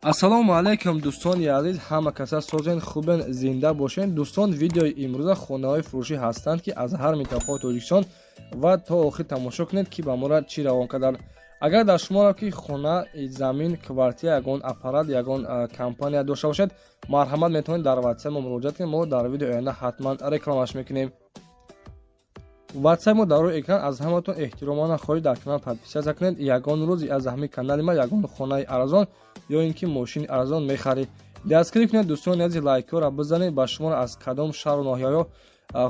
Ассалому алайкум, дӯстони азиз, ҳама каса созен, хубен, зинда бошен. Дӯстон, видеои имрӯза хонаҳои фурӯшӣ ҳастанд, ки аз ҳар минтақаи Тоҷикистон, ва то охир тамошо кунед, ки ба мора чӣ равон карданд. Агар дар шуморо ки хона, замин, квартира, ягон аппарат, ягон компания дошта бошед, марҳамат, метавонед дар ватсап мо муроҷиат кунед. Мо дар видеои оянда ҳатман рекламаш мекунем. Ватсап мо дар рӯи экран. Аз ҳаматон эҳтиромона хоҳиш, дар канал подписаться кунед. Ягон рӯз аз ҳамин канали ма ягон хонаи арзон ё ин ки мошини арзон мехаред. Дастгирӣ кунед, дӯстони азиз, лайкҳоро бизанед. Ба шуморо аз кадом шаҳру ноҳияҳо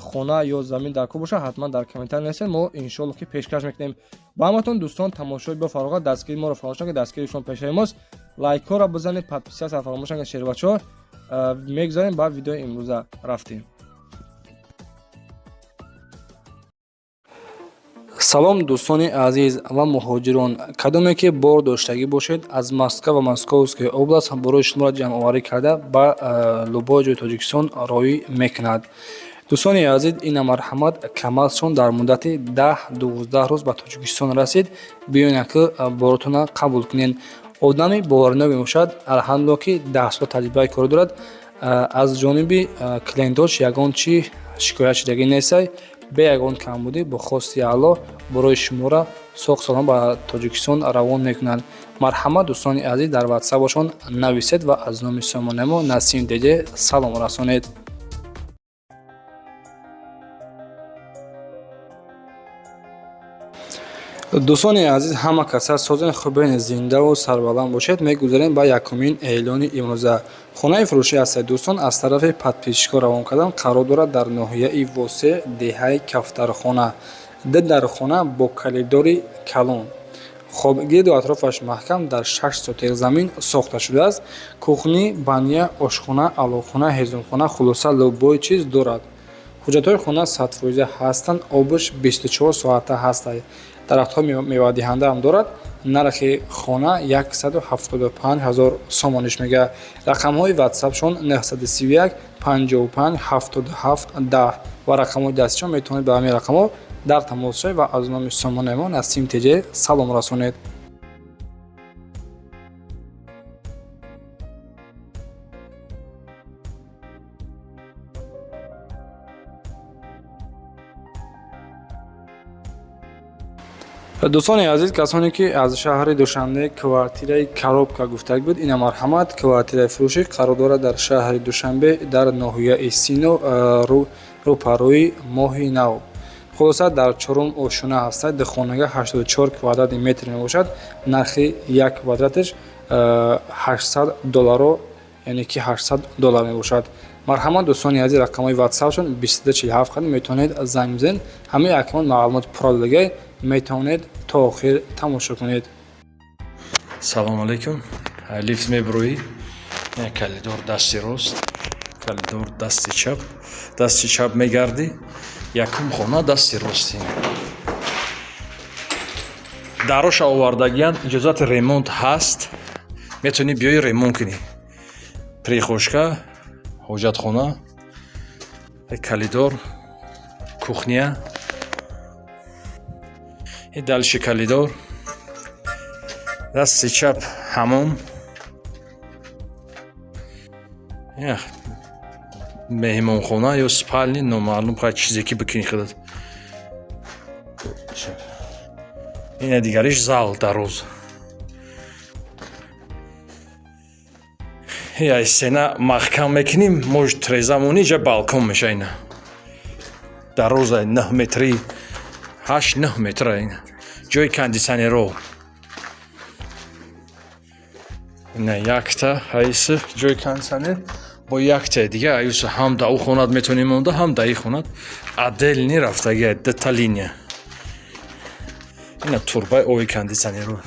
хона ё замин дар кор бошад, ҳатман дар комментарий нависед, мо иншоалло ки пешкаш мекунем ба ҳаматон. Дӯстон, тамошои бо фароғат, дастгирии моро фаромӯш накунед, дастгирии шумо пешаи мост. Лайкҳоро бизанед, подписаться фаромӯш накунед. Шербачаҳо, мегузарем ба видеои имрӯза, рафтем. Салом, дӯстони азиз ва муҳоҷирон. Кадоме ки бор доштагӣ бошед, аз Москва ва Московская область барои шуморо ҷамъоварӣ карда, ба любой ҷои Тоҷикистон роҳӣ мекунад. Дӯстони азиз, ина марҳамат, КамАЗшон дар муддати 10-12 рӯз ба Тоҷикистон расид. Биёед ки боротона қабул кунед. Одами боваринок мебошад, алҳамдулилло, ки 10 сола таҷрибаи корӣ дорад. Аз ҷониби клиентош ягон чӣ шикоят шудагӣ нестай. Бе ягон камбудӣ, бо хости Аллоҳ, барои шуморо соғ салом ба Тоҷикистон равон мекунанд. Марҳамат, дӯстони азиз, дар ватсапашон нависед ва аз номи сомонаи мо Насим Деҷе салом расонед. Дӯстони азиз, ҳама каса созен, хубен, зиндаву сарбаланд бошед. Мегузарем ба якумин эълони имрӯза. Хонаи фурӯшӣ ҳастед, дӯстон, аз тарафи подписчикҳо равон кардан. Қарор дорад дар ноҳияи Восе, деҳаи Кафтархона. Ду дархона бо калидори калон. Хоб, гирду атрофаш маҳкам, дар 6 сотих замин сохта шудааст. Кухня, баня, ошхона, аловхона, ҳезумхона, хулоса, любой чиз дорад. Ҳуҷҷатҳои хона 100% ҳастанд, обаш 24 соата ҳастад, дарахтҳои мевадиҳанда ҳам дорад. Нархи хона 175 ҳазор сомониш мега. Рақамҳои ватсапшон 931 55 77 10 ва рақамҳои дастишон. Метавонед ба ҳамин рақамҳо дар тамос шавед ва аз номи сомонаи мо Насим Теҷе салом расонед. Дӯстони азиз, касоне ки аз шаҳри Душанбе квартираи коробка гуфтаг буд, ина марҳамат, квартираи фурӯшӣ қарор дорад дар шаҳри Душанбе, дар ноҳияи Сино, рӯпарӯи Моҳи Нав. Хулоса, дар чорум ошёна ҳастад. Духонага 84 квадрати метр мебошад. Нархи як квадраташ 800 долларо, яъне ки 800 доллар мебошад. Марҳамат, дӯстони азиз, рақамҳои ватсапшон 2247 қадим, метавонед занг бизанед. Ҳамаи акмон маълумоти пурра додагай, метавонед то охир тамошо кунед. Салому алейкум. Лифт мебуроӣ, калидор дасти рост, калидор дасти чап. Дасти чап мегардӣ, якум хона дасти рости. Дароша овардагиянд, иҷозати ремонт ҳаст, метавонӣ биёӣ ремонт кунӣ. Прихожка, ҳоҷатхона, калидор, кухня и дальше калидор, дасти чап ҳамом, меҳмонхона ё спальни, номаълум, хай, чизе ки бикунӣ худат. Ина дигариш зал дароз. Я стена маҳкам мекунем, может, треза монӣ, ҷа балкон меша. Ина дароза, 9 метри, 8-9 метра. Ина ҷои кондитсионеро, ина якта ҳайси ҷои кондитсионер бо яктаи дига аюса. Ҳам да ӯ хонат метавонӣ монда, ҳам да и хонат. Отдельный рафтагия дута линия. Ина турбаи ови кондитсионеро.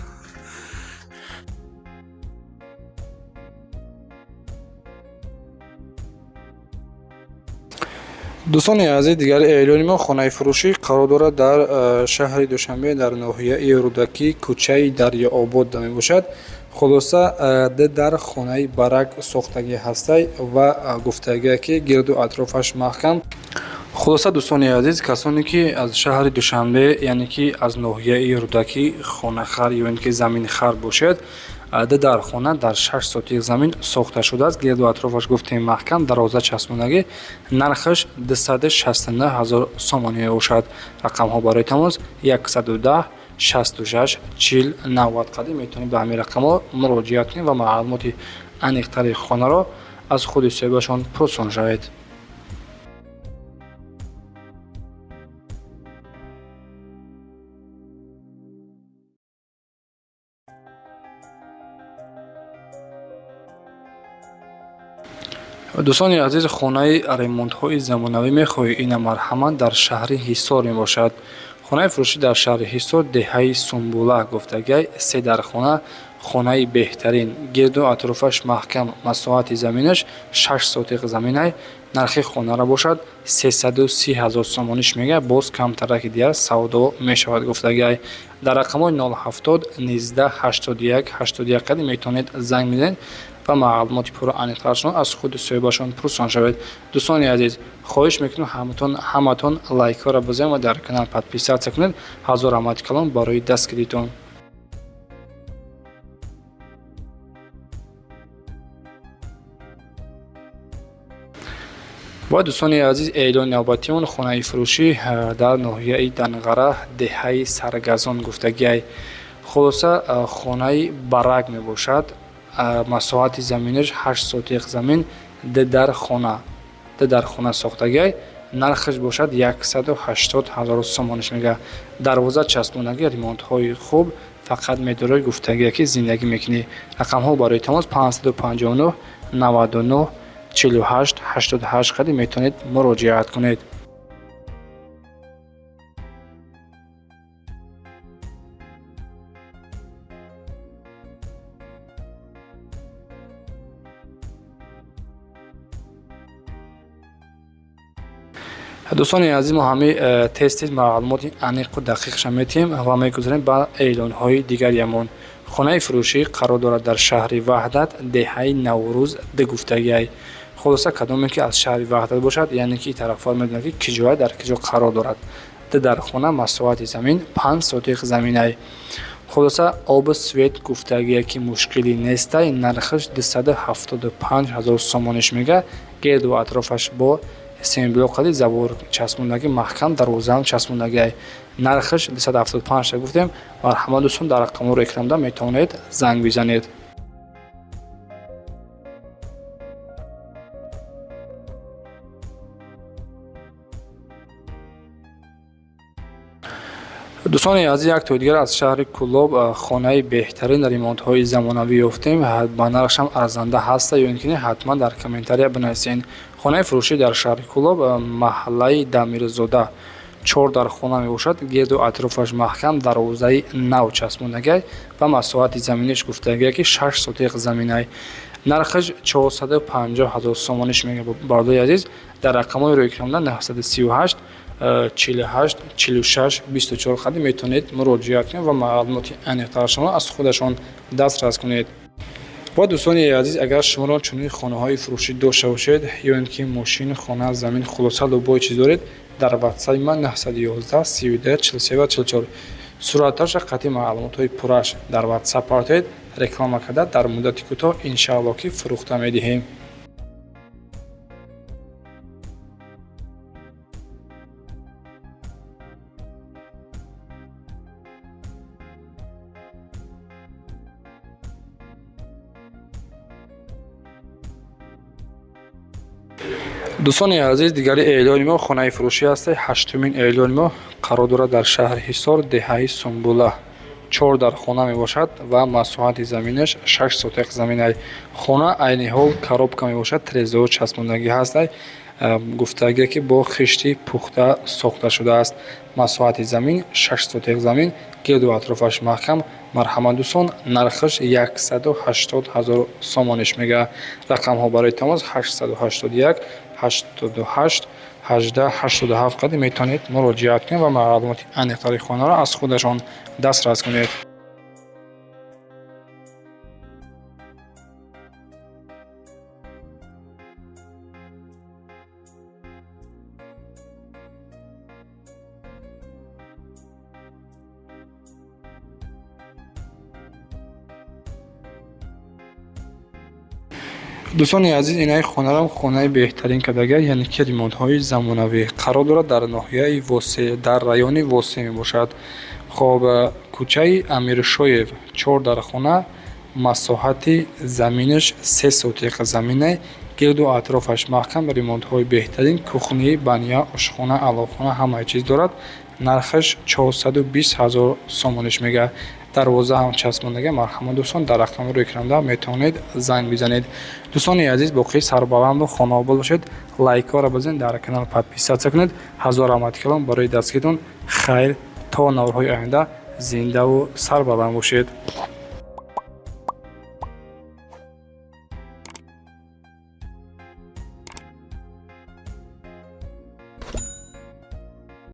Дӯстони азиз, дигар эълони мо: хонаи фурӯшӣ қарор дорад дар шаҳри Душанбе, дар ноҳияи Рӯдакӣ, кӯчаи Дарёобод мебошад. Хулоса, ду дар хонаи барак сохтагӣ ҳастай ва гуфтагие ки гирду атрофаш маҳкам. Хулоса, дӯстони азиз, касоне ки аз шаҳри Душанбе, яъне ки аз ноҳияи Рӯдакӣ, хонахар ё ин ки заминхар бошед. Ду дар хона дар 6 сотих замин сохта шудааст. Гирду атрофаш гуфтем маҳкам, дарвоза часпондагӣ. Нархаш 269 ҳазор сомонӣ мебошад. Рақамҳо барои тамос 110 66 40 90 қадим метавонед ба ҳамин рақамҳо муроҷиат кунед ва маълумоти аниқтари хонаро аз худи соҳибашон пурсон шавед. Дӯстони азиз, хонаи ремонтҳои замонавӣ мехоҳӣ? Ина марҳамат, дар шаҳри Ҳисор мебошад. Хонаи фурӯшӣ дар шаҳри Ҳисор, деҳаи Сумбула гуфтагай, се дар хона, хонаи беҳтарин, гирду атрофаш маҳкам, масоҳати заминаш 6 сотиқ заминай, нархи хонаро бошад 330 ҳазор сомониш мега, боз камтараки дигар савдо мешавад гуфтагай. Дар рақамҳои 070 19 81 81 қадим метавонед занг бизанед ва маълумоти пурра аниқтарашон аз худи соҳибашон пурсон шавед. Дӯстони азиз, хоҳиш мекунем ҳаматон лайкҳоро бизанед ва дар канал подписаться кунед. Ҳазор раҳмати калон барои дастгиритон. Ва дӯстони азиз, эълони навбатиён хонаи фурӯшӣ дар ноҳияи Данғара, деҳаи Саргазон гуфтагиай. Хулоса, хонаи барак мебошад. Масоҳати заминаш 8 сотиқ замин, ду дар хона, ду дар хона сохтагиай. Нархаш бошад 180 ҳазор сомониш мега. Дарвоза часпондагӣ, ремонтҳои хуб, фақат медорӣ гуфтагие ки зиндагӣ мекунӣ. Рақамҳо барои тамос 559 99 48 88 қадим метавонед муроҷиат кунед. Дӯстони азиз, мо ҳамаи тез-тез маълумоти аниқу дақиқша метиҳем ва мегузарем ба эълонҳои дигариамон. Хонаи фурӯшӣ қарор дорад дар шаҳри Ваҳдат, деҳаи Наврӯз ду гуфтагиай. Хулоса, кадоме ки аз шаҳри Ваҳдат бошад, яъне ки тарафҳо медонад ки киҷоя дар киҷо қарор дорад. Ду дар хона, масоҳати замин 5 сотиқ заминай. Хулоса, обу свет гуфтагие ки мушкилӣ нестай, нархаш 275 ҳазор сомониш мега. Гирду атрофаш бо семблоқади забор часпондагӣ, маҳкам, дарвозаам часпондагиай. Нархаш 275 та гуфтем. Марҳамат дӯстон, дар рақамҳоро экранда метавонед занг бизанед. Дӯстони азиз, як тои дигар аз шаҳри Кӯлоб хонаи беҳтарин ремонтҳои замонавӣ ёфтем. Ба нархшам арзанда ҳаста ё ин ки не, ҳатман дар комментария бинависед. Хонаи фурӯшӣ дар шаҳри Кӯлоб, маҳаллаи Дамирзода, 4 дар хона мебошад. Гирду атрофаш маҳкам, дарвозаи нав часпондагиай ва масоҳати заминиш гуфтагиай ки 6 сотиқ заминай. Нархаш 450 ҳазор сомониш мега. Бародари азиз, дар рақамҳои рӯи экранда 938 48 46 24 қадим метавонед муроҷиат кунед ва маълумоти аниқтарашонро аз худашон дастрас кунед. Ва дӯстони азиз, агар шуморо чунин хонаҳои фурӯшӣ дошта бошед ё ин ки мошин, хона, замин, хулоса любой чиз доред, дар ватсапи ман 911 32 43 ва 44 суратҳоша қатъи маълумотҳои пурраш дар ватсап партоед, реклама карда дар муддати кӯтоҳ иншаалло ки фурӯхта медиҳем. Дӯстони азиз, дигари эълони мо хонаи фурӯшӣ аст. Ҳаштумин эълони мо қарор дорад дар шаҳри Ҳисор, деҳаи Сумбула. 4 дар хона мебошад ва масоҳати заминаш 6 сотиқ заминай. Хона айни ҳол коробка мебошад, трезаҳо часпондагӣ ҳастай. Гуфтагие ки бо хишти пухта сохта шудааст. Масоҳати замин 6 сотиқ замин, гирду атрофаш маҳкам. Марҳамат дӯстон, нархаш 180 ҳазор сомониш мега. Рақамҳо барои тамос 881 88 18 87 қадим метавонед муроҷиат кунед ва маълумоти аниқтари хонаро аз худашон дастрас кунед. Дӯстони азиз, инаи хонарам хонаи беҳтарин кардага, яъне ки ремонтҳои замонавӣ, қарор дорад дар ноҳияи Восе, дар райони Восе мебошад. Хоб, кӯчаи Амиршоев, чор дархона, масоҳати заминаш 3 сотих замине, гирду атрофаш маҳкам, ремонтҳои беҳтарин, кухни, баня, ошхона, аловхона, ҳамаи чиз дорад. Нархаш 420 ҳазор сомониш мега. Дарвоза ҳам часпондага. Марҳамат, дӯстон, дар рақами рӯи экранда метавонед занг бизанед. Дӯстони азиз, боқӣ сарбаланду хонаобод бошед. Лайкҳоро бизанед, дар канал подписаться кунед. Ҳазор раҳмати калом барои дастгиритон. Хайр, то наворҳои оянда зиндаву сарбаланд бошед.